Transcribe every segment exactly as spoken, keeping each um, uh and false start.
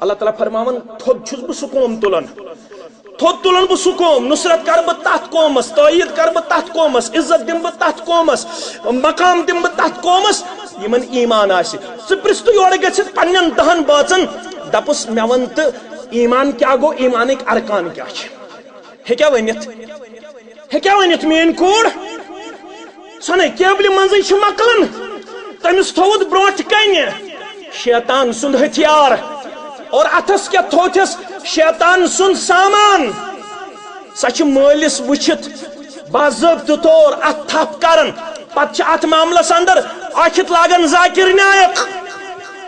اللہ تعالیٰ فرماوان، تھوٚد چھُس بہٕ سُہ قوم تُلان، تھوٚد تُلان بہٕ سُہ قوم، نصرت کرٕ بہٕ تتھ قومس، تٲیید کرٕ بہٕ تتھ قومس، عزت دِمہٕ بہٕ تتھ قومس، مقام دِمہٕ بہٕ تتھ قومس، یِمن ایمان آسہِ۔ ژٕ پرژھ تہٕ یورٕ گٔژھِتھ پننٮ۪ن دہن بٲژن، دپُس، مےٚ ون تہٕ ایمان کیٛاہ گوٚو، ایمانٕکۍ ارکان کیٛاہ چھِ؟ ہیٚکیٛاہ ؤنِتھ؟ ہیٚکیٛاہ ؤنِتھ میٛٲنۍ کوٗر؟ سۄ نے قیبلہِ منٛزٕے چھِ مۄکلان۔ تٔمِس تھوٚوُتھ برٛونٛٹھ کنہِ شیطان سُنٛد ہتھیار، اور اتھس کیٛاہ تھوٚوتھس شیطان سُنٛد سامان۔ سۄ چھِ مٲلِس وٕچھِتھ باضٲبطہٕ طور اتھ تھپھ کران۔ پتہٕ چھِ اتھ معاملس اندر ٲکھِتھ لاگان ذاکر نایک،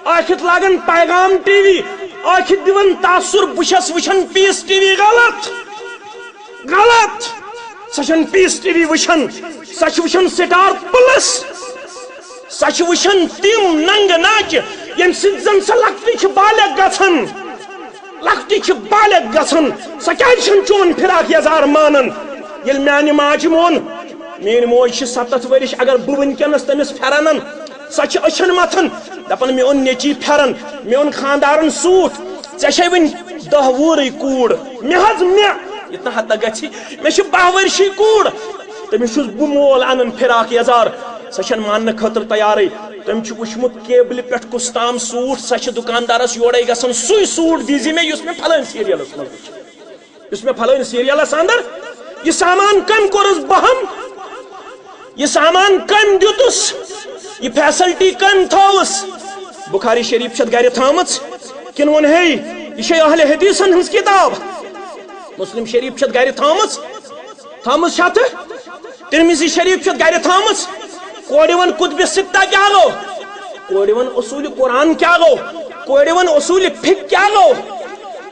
ٲکھِتھ لاگان پیغام ٹی وی، ٲکھِتھ دِوان تاثر، بہٕ چھَس وٕچھان پیس ٹی وی غلط۔ غلط۔ سۄ چھنہٕ پیس ٹی وی وٕچھان، سۄ چھِ وٕچھان سٹار پلس۔ سۄ چھِ وٕچھان تِم ننگہٕ ناچہِ، ییٚمہِ سۭتۍ زن سۄ لۄکٹہِ چھِ بالغ گژھان۔ لۄکٹہِ چھِ بالغ گژھان۔ سۄ کیازِ چھنہٕ چون فراق یزار مانان؟ ییٚلہِ میانہِ ماجہِ مون، میٲنۍ موج چھِ ستتھ ؤرِش، اگر بہٕ وٕنکیٚنس تٔمِس پھیرن انہٕ، سۄ چھِ أچھن متھان، دپان، میون نیٚچی پھیرن، میون خاندارن سوٗٹ، ژےٚ چھے وٕنہِ دہ وُہرٕے کوٗر۔ مےٚ حظ، مےٚ، یوٚتام ہتا گژھِ، مےٚ چھِ باہ ؤرشی کوٗر۔ تٔمِس چھُس بہٕ مول انان فراق یزار، سۄ چھنہٕ ماننہٕ خٲطرٕ تیارٕے۔ تٔمۍ چھُ وٕچھمُت کیبلہِ پٮ۪ٹھ کُس تام سوٗٹ، سۄ چھِ دُکاندارس یورے گژھان، سُے سوٗٹ دیٖزِ مےٚ یُس مےٚ فلٲنۍ سیٖریلس منٛز وٕچھ۔ یُس مےٚ فلٲنۍ سیٖریلس اندر یہِ سامان کٔمۍ کوٚرُس بہم، یہِ سامان کٔمۍ دیُتُس، یہِ فیسلٹی کٔمۍ تھٲوٕس؟ بخاری شریف چھتھ گرِ تھٲومٕژ کِنہٕ ووٚن ہے یہِ چھے اہل حدیثن ہٕنٛز کتاب؟ مسلم شریف چھتھ گرِ تھٲومٕژ، تھٲومٕژ چھتھ۔ ترمذی شریف چھتھ گرِ تھٲومٕژ۔ کورِ ون کتب ستہ کیٛاہ گوٚو؟ کورِ ون اصول قرآن کیٛاہ گوٚو؟ کورِ ون اصول فقہ کیٛاہ گوٚو؟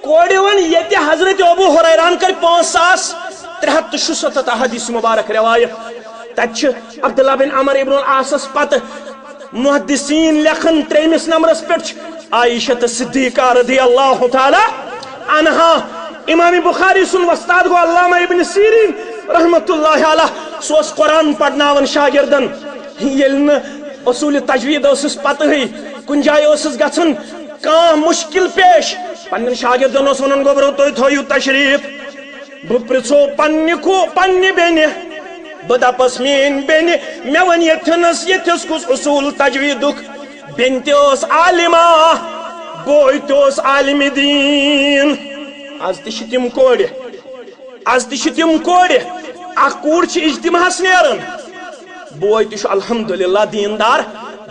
کورِ ون ییٚتہِ حضرت ابو ہریران کٔرۍ پانٛژھ ساس ترٛےٚ ہتھ تہٕ شُستتھ احادیث مبارک روایت۔ تتہِ چھِ عبداللہ بن عمر ابن العاصس پتہٕ محدثین لیکھن ترٛیٚیمِس نمبرس پٮ۪ٹھ چھِ عائشہ تہٕ صدیقہ رضی اللہ تعالیٰ عنہا۔ امام بخاری سُنٛد وۄستاد گوٚو علامہ ابن سیرین رحمتہ اللہ علیہ۔ سُہ اوس قرآن پرناوان شاگردن۔ ییٚلہِ نہٕ اصول تجوید ٲسٕس پتہٕے، کُنہِ جایہِ ٲسٕس گژھان کانٛہہ مشکل پیش، پننٮ۪ن شاگردن اوس ونان، گوٚبرو، تُہۍ تھٲیِو تشریف، بہٕ پرژھو پننہِ کو، پننہِ بیٚنہِ۔ بہٕ دپس، میٲنۍ بیٚنہِ، مےٚ ون ییٚتھنس، ییٚتھس کُس اصول تجویدُک؟ بیٚنہِ تہِ ٲس عالمہ، بوے تہِ اوس عالمِ دیٖن۔ از تہِ چھِ تِم کورِ، از تہِ چھِ تِم کورِ۔ اکھ کوٗر چھِ اجتماعس نیران، بوے تہِ چھُ الحمدللہ دیٖندار۔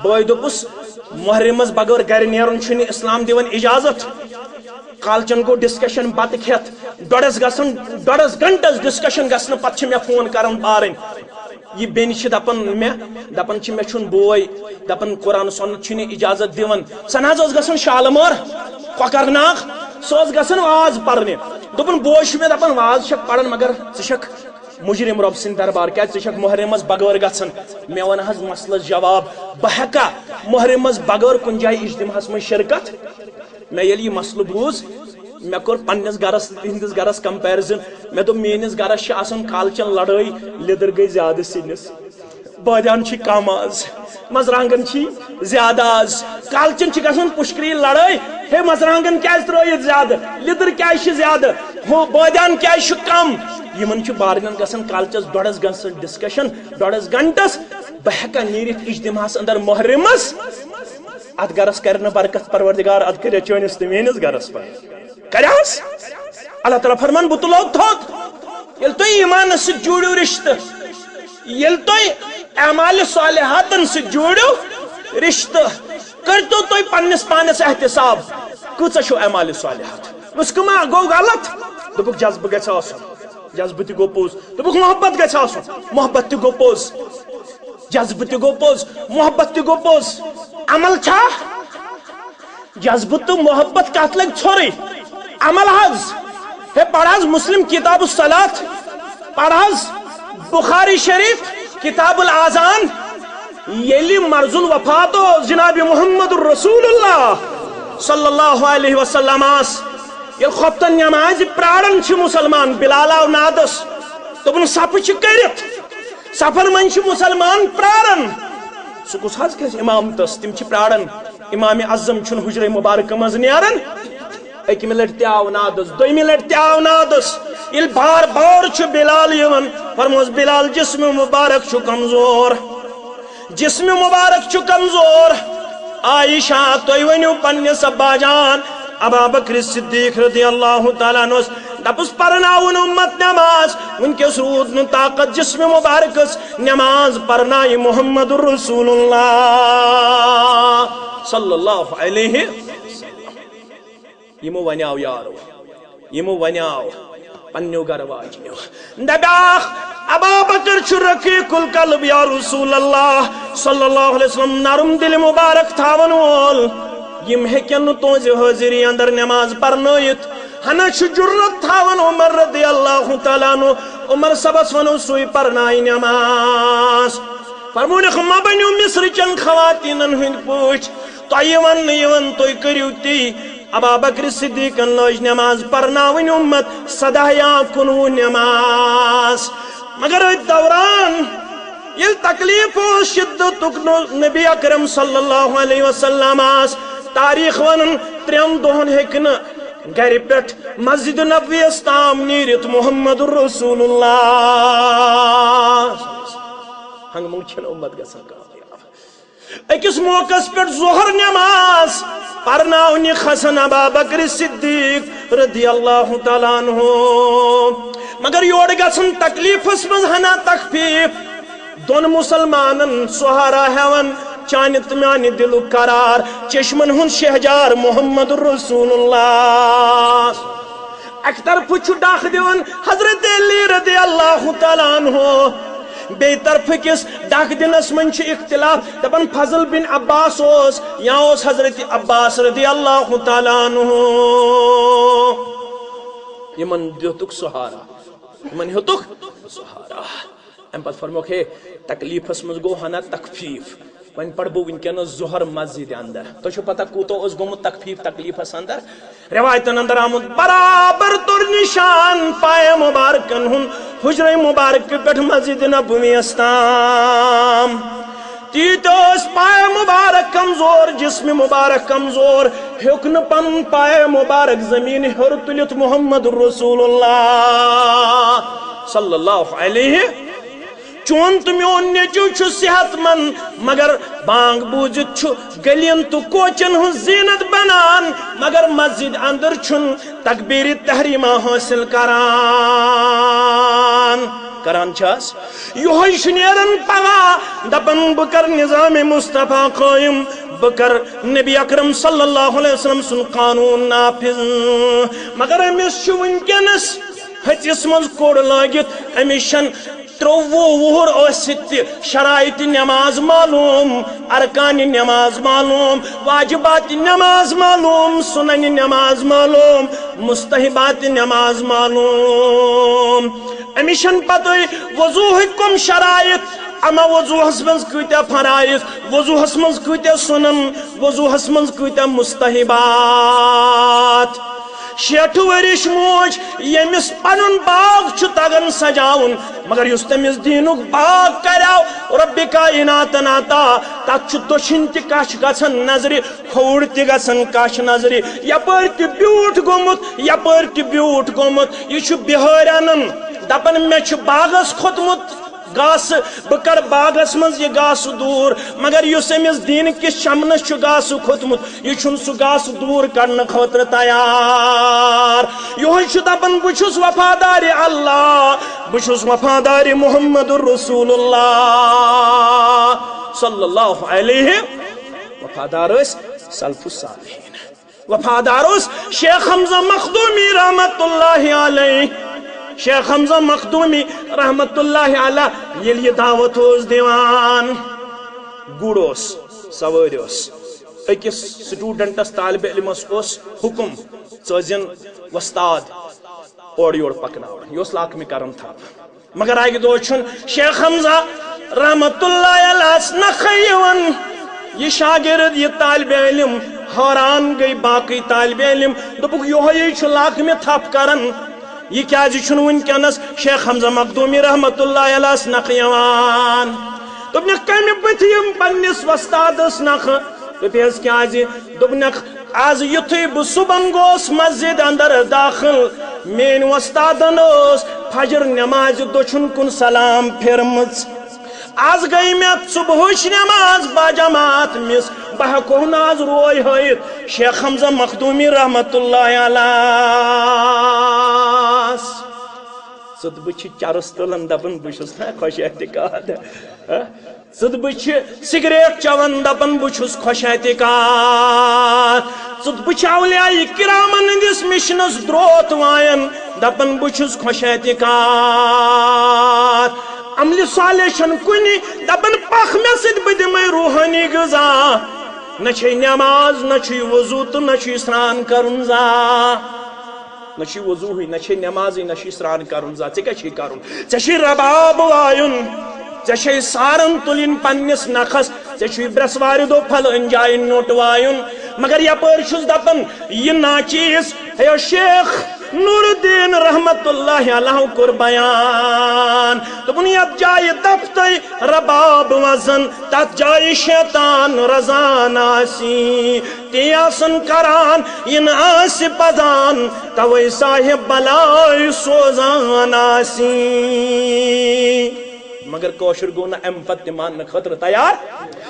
بٲے دوٚپُس، محرمس بغٲر گرِ نیرُن چھُنہٕ اسلام دِوان اجازت۔ کالچن گوٚو ڈسکشن بتہٕ کھٮ۪تھ، ڈۄڈس گژھن، ڈۄڈس گنٹس ڈسکشن گژھنہٕ پتہٕ چھِ مےٚ فون کران بارٕنۍ۔ یہِ بیٚنہِ چھِ دپان مےٚ، دپان چھِ، مےٚ چھُنہٕ بوے، دپان قرآن سنت چھُنہٕ اجازت دِوان۔ سۄ نہ حظ ٲس گژھان شالمور، کۄکرناگ، سۄ ٲس گژھان واز پرنہِ۔ دوٚپُن، بوے چھُ مےٚ دپان واز چھکھ پران، مگر ژٕ چھکھ مجرم رۄب سٕنٛدِ دربار، کیازِ ژٕ چھکھ محرمس بغٲر گژھان؟ مےٚ ون حظ مسلس جواب، بہٕ ہیکا محرمس بغٲر کُنہِ جایہِ اجتماعس منٛز شرکت؟ مےٚ ییٚلہِ یہِ مسلہٕ بوٗز، مےٚ کوٚر پننِس گرس تہٕ تِہنٛدِس گرس comparison۔ مےٚ دوٚپ، میٲنِس گرس چھِ آسان کالچن لڑٲے، لیٚدٕر گٔے زیادٕ سِنِس، بٲدیان چھِ کم آز، مرژٕوانٛگن چھِ زیادٕ آز۔ کالچن چھِ گژھان پُشکری لڑٲے، ہے، مرژٕوانٛگن کیازِ ترٲیِتھ زیادٕ، لیٚدٕر کیازِ چھِ زیادٕ، ہُہ بٲدیان کیازِ چھُ کم؟ یِمن چھُ بارنٮ۪ن گژھان کالچس ڈۄڈس گنٹس discussion، ڈۄڈس گنٹس۔ بہٕ ہیٚکا نیٖرِتھ اجتماعس اندر محرمس؟ اتھ گرس کرِ نہٕ برکت پروردگار، اتھ کرِ چٲنِس تہٕ میٲنِس گرس پتہٕ۔ کریاس؟ اللہ تعالیٰ فرمان، بہٕ تُلو تھوٚد۔ ییٚلہِ تُہۍ ایمانس سۭتۍ جوٗڑِو رشتہٕ، ییٚلہِ تُہۍ اعمال صالحاتن سۭتۍ جوٗڑِو رشتہٕ، کٔرۍتو تُہۍ پننِس پانس احتساب، کۭژاہ چھو اعمال صالحات؟ نُسخہٕ ما گوٚو غلط؟ دوٚپُکھ، جذبہٕ گژھِ آسُن، جذبہٕ تہِ گوٚو پوٚز۔ دوٚپُکھ، محبت گژھِ آسُن، محبت تہِ گوٚو پوٚز، جذبہٕ تہِ گوٚو پوٚز، محبت تہِ گوٚو پوٚز۔ عمل چھا؟ جذبہٕ تہٕ محبت کتھ لگہِ ژھورٕے؟ عمل حظ۔ ہے، پرٕ حظ مسلم کتاب الصلاۃ، پرٕ حظ بخاری شریف کتاب الاذان۔ ییٚلہِ مرض الوفات اوس جناب محمد رسول اللہ صلی اللہ علیہ وسلم آس، ییٚلہِ خۄفتن نمازِ پراران چھِ مسلمان، بلال آو نادس، دوٚپُن، صفہٕ چھِ کٔرِتھ، صفن منٛز چھِ مسلمان پراران۔ سُہ کُس حظ کھسہِ امامتس؟ تِم چھِ پراران، امام اعظم چھُنہٕ حجرے مبارکہٕ منٛز نیران۔ اکمہِ لٹہِ تہِ آو نادس، دوٚیمہِ لٹہِ تہِ آو نادس۔ ییٚلہِ بار بار چھُ بلال یِوان، فرموس، بلال، جسم مبارک چھُ کمزور، جسم مبارک چھُ کمزور۔ عائشہ، تُہۍ ؤنِو پننِس ابا جان ابا بکر صدیق رضی اللہ تعالیٰ عنہس، دپُس، پرناوُن امت نماز۔ وٕنکیٚس روٗد نہٕ طاقت جسم مبارکس، نماز پرنایہِ محمد رسول اللہ صلی اللہ علیہ۔ یِمو ونیاو یارو، یِمو ونیاو پننیو گرٕ واجنیو، دپیاکھ، ابا بکر چھُ رقیق القلب یا رسول اللہ صلی اللہ علیہ وسلم، نرم دل مبارک تھاون وول، یِم ہیٚکن نہٕ تُہنزِ حٲضری اندر نماز پرنٲیِتھ۔ ہنا چھُ جرت تھاون عمر رضی اللہ تعالیٰ عنہ، عمر صٲبس ونو سُے پرنایہِ نماز۔ فرمونکھ، مہ بٔنِو مصر چٮ۪ن خواتیٖنن ہٕنٛدۍ پٲٹھۍ، تۄہہِ وننہٕ یِوان تُہۍ کٔرِو تی۔ ابا بکر صدیقن لٲج نماز پرناوٕنۍ امت سداہ یا کُنوُہ نماز۔ مگر أتھۍ دوران ییٚلہِ تکلیف اوس شدتُک، نو-، نبی اکرم صلی اللہ علیہ وسلم آس تاریخ ونان، ترٛٮ۪ن دۄہن ہیٚکہِ نہٕ گرِ پٮ۪ٹھ مسجد نبویس تام نیٖرِتھ محمد رسول اللہ۔ ہنگہٕ منگہٕ چھنہٕ امت گژھان کامیاب۔ أکِس موقعس پٮ۪ٹھ ظہر نماز پرناونہِ کھسن ابا بکر صدیق رضی اللہ تعالیٰ عنہ، مگر یورٕ گژھن تکلیفس منٛز ہنا تخفیف۔ دۄن مسلمانن سہارا ہٮ۪وان، چانہِ تہٕ میانہِ دِلُک قرار، چشمن ہُنٛد شہجار محمد رسول اللہ۔ اکہِ طرفہٕ چھُ ڈکھ دِوان حضرت علی رضی اللہ تعالیٰ عنہ، بیٚیہِ طرفہٕ کِس ڈکھ دِنس منٛز چھُ اختلاف، دپان فضل بن عباس اوس یا اوس حضرت عباس رضی اللہ تعالیٰ عنہ۔ یِمن دیُتُکھ سہارا، یِمن ہیوٚتُکھ سہارا۔ امہِ پتہٕ فرموکھ، ہے، تکلیفس منٛز گوٚو ہنا تخفیف، وۄنۍ پرٕ بہٕ وٕنکیٚنس ظہر مسجد اندر۔ تۄہہِ چھو پتہ کوٗتاہ اوس گوٚمُت تخفیف تکلیفس اندر؟ روایتن اندر آمُت، برابر توٚر نشان پایہ مبارکن ہُنٛد، حجرے مبارک پٮ۪ٹھ مسجد نبویس تام۔ تیٖتۍ ٲسۍ پایہ مبارک کمزور، جسم مبارک کمزور، ہیوٚک نہٕ پنُن پایہ مبارک زمین ہیوٚر تُلِتھ محمد رسول اللہ صلی اللہ علیہ۔ چون تہٕ میون نیٚچو چھُ صحت مند، مگر بانگ بوٗزِتھ چھُ گلین تہٕ کوچن ہٕنٛز زینت بنان، مگر مسجد اندر چھُنہٕ تکبیر تحریمہ حٲصِل کران۔ کران چھَس۔ یِہوٚے چھُ نیران پگاہ، دپان، بہٕ کرٕ نظام مصطفیٰ قٲیِم، بہٕ کرٕ نبی اکرم صلی اللہ علیہ وسلم سُنٛد قانون نافذ۔ مگر أمِس چھُ وٕنکیٚنس ۂژِس منٛز کوٚڑ لٲگِتھ، أمِس چھَنہٕ ترٛۆوُہ وُہُر ٲسِتھ تہِ شرائط نماز معلوم، ارکان نماز معلوم، واجبات نماز معلوم، سنن نماز معلوم، مستحبات نماز معلوم۔ أمِس چھَنہٕ پتہٕ وضوہٕکۍ کم شرائط، اما وضوہس منٛز کۭتیاہ فرائض، وضوہس منٛز کۭتیاہ سنن، وضوہس منٛز کۭتیاہ مستحبات۔ شیٹھ ؤرِش موج، ییٚمِس پنُن باغ چھُ تگان سجاوُن، مگر یُس تٔمِس دیٖنُک باغ کریو رب کائناتن عطا، تتھ چھُ دٔچھِنۍ تہِ کچھ گژھان نظرِ، کھووُر تہِ گژھان کچھ نظرِ، یپٲرۍ تہِ بیوٗٹھ گوٚمُت، یپٲرۍ تہِ بیوٗٹھ گوٚمُت۔ یہِ چھُ بِہٲرۍ انان، دپان، مےٚ چھُ باغس کھوٚتمُت گاسہٕ، بہٕ کڑٕ باغس منٛز یہِ گاسہٕ دوٗر، مگر یُس أمِس دیٖن کِس چمنس چھُ گاسہٕ کھوٚتمُت، یہِ چھُنہٕ سُہ گاسہٕ دوٗر کڑنہٕ خٲطرٕ تیار۔ یِہوٚے چھُ دپان، بہٕ چھُس وفادار اللہ، بہٕ چھُس وفادار محمد رسول اللہ صلی اللہ علیہ۔ وفادار ٲسۍ سلف الصالحین۔ وفادار اوس شیخ حمزہ مخدومی رحمت اللہ علیہ۔ شیخ حمزہ مخدومی رحمت اللہ علیہ ییٚلہِ یہِ دعوت اوس دِوان، گُر اوس، سوٲرۍ اوس، أکِس سٹوڈنٹس، طالب علمس اوس حکم، ژٕ ٲسۍزٮ۪ن وۄستاد اورٕ یورٕ پکناوان۔ یہِ اوس لاکمہِ کران تھپھ۔ مگر اکہِ دۄہ چھُن شیخ حمزہ رحمت اللہ علیہس نکھٕ یِوان۔ یہِ شاگرد، یہِ طالب علم حٲران گٔے، باقٕے طالب علم۔ دوٚپُکھ، یِہوٚے چھُ لاکمہِ تھپھ کران، یہِ کیازِ چھُنہٕ وٕنکیٚنس شیخ حمزہ مخدومی رحمت اللہ علیہس نکھٕ یِوان؟ دوٚپنکھ، کمہِ بٕتھِ یِم پننِس وۄستادس نکھٕ؟ دوٚپہس، کیازِ؟ دوٚپنکھ، از یُتھُے بہٕ صُبحن گوس مسجد اندر داخل، میٲنۍ وۄستادن ٲس فجر نمازِ دٔچھُن کُن سلام پھِرمٕژ۔ از گٔے مےٚ صبحٕچ نماز باجماعت مِس، بہٕ ہٮ۪کو نہٕ از روے ہٲیِتھ۔ شیخ حمزہ مخدومی رحمت اللہ علیہ۔ ژٕتبہٕ چھِ چرس تُلان، دپان بہٕ چھُس نا خۄش اعتقاد۔ ہہ؟ ژٕتبہٕ چھِ سگریٹ چٮ۪وان، دپان بہٕ چھُس خۄش اعتقاد۔ ژٕتبہٕ چھِ اولیاء کرامن ہٕنٛدِس مِشنس دروت وایان، دپان بہٕ چھُس خۄش اعتقاد۔ عملِ صالح چھُنہٕ کُنہِ، دپان پکھ مےٚ سۭتۍ بہٕ دِمے روحٲنی غذا۔ نہ چھے نماز، نہ چھُے وضو تہٕ نہ چھُے سران کرُن زانٛہہ۔ نہ چھُے وضوہٕے، نہ چھے نمازٕے، نہ چھُے سران کرُن زانٛہہ۔ ژےٚ کیٛاہ چھُے کرُن؟ ژےٚ چھُے رباب وایُن، ژےٚ چھے سارن تُلٕنۍ پننِس نکھس، ژےٚ چھُے برٛٮ۪سوارِ دۄہ پھلٲنۍ جایہِ نوٚٹ وایُن۔ مگر یپٲرۍ چھُس دپان، یہِ ناچیز، ہے شیخ نور الدین رحمت اللہ علیہ کوٚر بیان، دوٚپُن، یتھ جایہِ دفتَے رباب وزن، تتھ جایہِ شیطان رزان آسی، تی آسن کران، یہِ نہٕ آسہِ پزان، توے صاحب بلاے سوزان آسی۔ مگر کٲشُر گوٚو نہٕ امہِ پتہٕ تہِ ماننہٕ خٲطرٕ تیار۔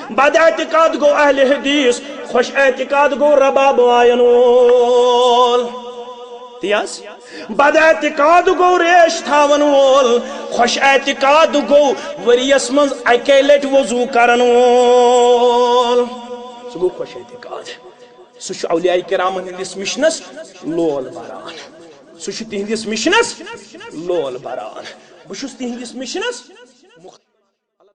بد اعتقاد گوٚو اہل حدیث، خۄش اعتقاد گوٚو رباب وایَن وول۔ تی حظ؟ بد اعتقاد گوٚو ریش تھاون وول، خۄش اعتقاد گوٚو ؤریس منٛز اکے لٹہِ وضو کرن وول۔ سُہ گوٚو خۄش اعتقاد۔ سُہ چھُ اولیاء کرامن ہٕنٛدِس مِشنس لول بران۔ سُہ چھُ تِہنٛدِس مِشنس لول بران۔ بہٕ چھُس تِہنٛدِس مِشنس